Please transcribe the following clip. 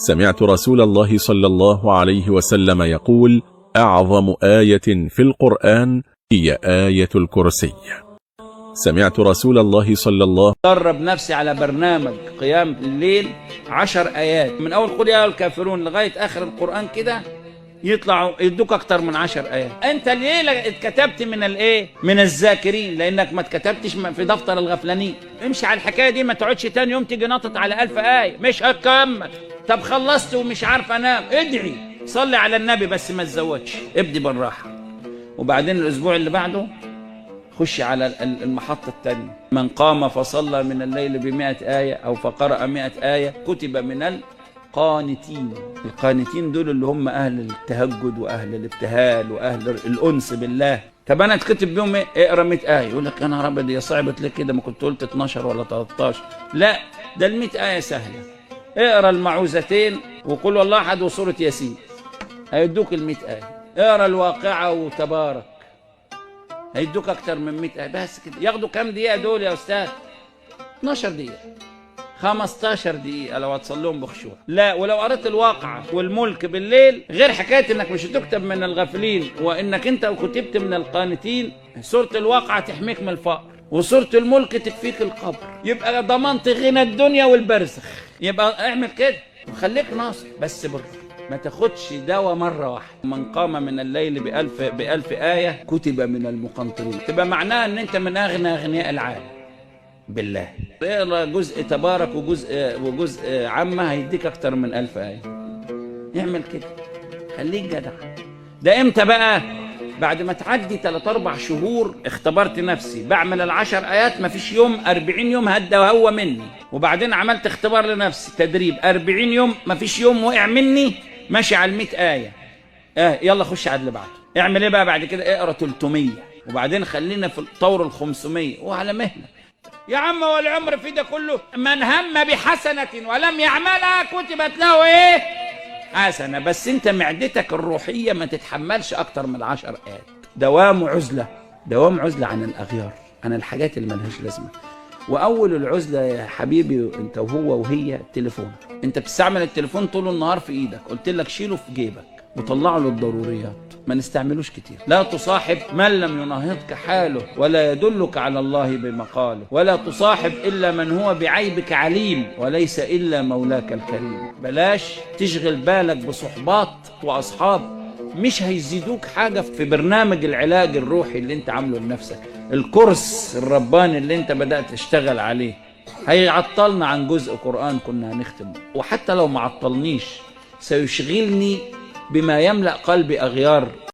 سمعت رسول الله صلى الله عليه وسلم يقول: أعظم آية في القرآن هي آية الكرسي. سمعت رسول الله صلى الله درب نفسي على برنامج قيام الليل 10 آيات من أول قل يا أيها الكافرون لغاية آخر القرآن كده، يطلعوا يدوك أكتر من 10 آيات. أنت ليه اتكتبت من الإيه؟ من الذاكرين، لأنك ما اتكتبتش في دفتر الغفلانين. امشي على الحكاية دي، ما تقعدش تاني يوم تيجي ناطط على 1000 آية مش هتكمل. طب خلصت ومش عارف أنام، ادعي، صلي على النبي، بس ما تزودش، ابدي بالراحة. وبعدين الأسبوع اللي بعده خش على المحطة الثانية. من قام فصلى من الليل ب100 آية أو فقرأ 100 آية كتب من القانتين. القانتين دول اللي هم أهل التهجد وأهل الابتهال وأهل الأنس بالله. طب أنا اتكتب بيهم إيه؟ اقرأ 100 آية. يقول لك أنا رب دي صعبت ليه كده، ما كنت قلت 12 ولا 13. لا، ده 100 آية سهلة. اقرأ المعوذتين وقل والله أحد وسورة ياسين، هيدوك 100 آية. اقرأ الواقعة وتبارك، هيدوك اكتر من 100 آية. بس كده. ياخدوا كام دقيقة دول يا استاذ؟ 12 دقيقة، 15 دقيقة لو هتصليهم بخشوع. لا، ولو قريت الواقعة والملك بالليل، غير حكاية انك مش هتكتب من الغافلين وانك انت كتبت من القانتين. سورة الواقعة تحميك من الفقر، وسورة الملك تكفيك القبر، يبقى ضمنت غنى الدنيا والبرزخ. يبقى اعمل كده وخليك ناصح، بس برضه ما تاخدش دواء مرة واحدة. من قام من الليل بألف آية كتب من المقنطرين، تبقى معناها ان انت من اغنى اغنياء العالم بالله. اقرا جزء تبارك وجزء عامة هيديك اكتر من 1000 آية. اعمل كده، خليك جدع. ده امتى بقى؟ بعد ما تعدي 3-4 شهور اختبرت نفسي بعمل 10 آيات، ما فيش يوم 40 يوم هدى وهو مني. وبعدين عملت اختبار لنفسي تدريب 40 يوم، ما فيش يوم وقع مني، ماشي على 100 آية. يلا خش على اللي بعده. اعمل ايه بقى بعد كده؟ اقرا 300، وبعدين خلينا في طور 500 وعلى مهلك يا عم. والعمر في ده كله، من هم بحسنة ولم يعملها كتبت له ايه؟ حسنة. بس انت معدتك الروحية ما تتحملش اكتر من 10 آيات. دوام عزلة، دوام عزلة عن الاغيار، عن الحاجات اللي ملهاش لازمة. واول العزلة يا حبيبي انت وهو وهي التليفون. انت بتستعمل التليفون طول النهار في ايدك، قلت لك شيله في جيبك وطلعه للضروريات، ما نستعملوش كتير. لا تصاحب من لم يناهضك حاله ولا يدلك على الله بمقاله، ولا تصاحب إلا من هو بعيبك عليم وليس إلا مولاك الكريم. بلاش تشغل بالك بصحبات وأصحاب مش هيزيدوك حاجة في برنامج العلاج الروحي اللي انت عامله لنفسك. الكورس الرباني اللي انت بدأت تشتغل عليه هيعطلنا عن جزء قرآن كنا هنختمه، وحتى لو ما عطلنيش سيشغلني بما يملأ قلبي أغيار.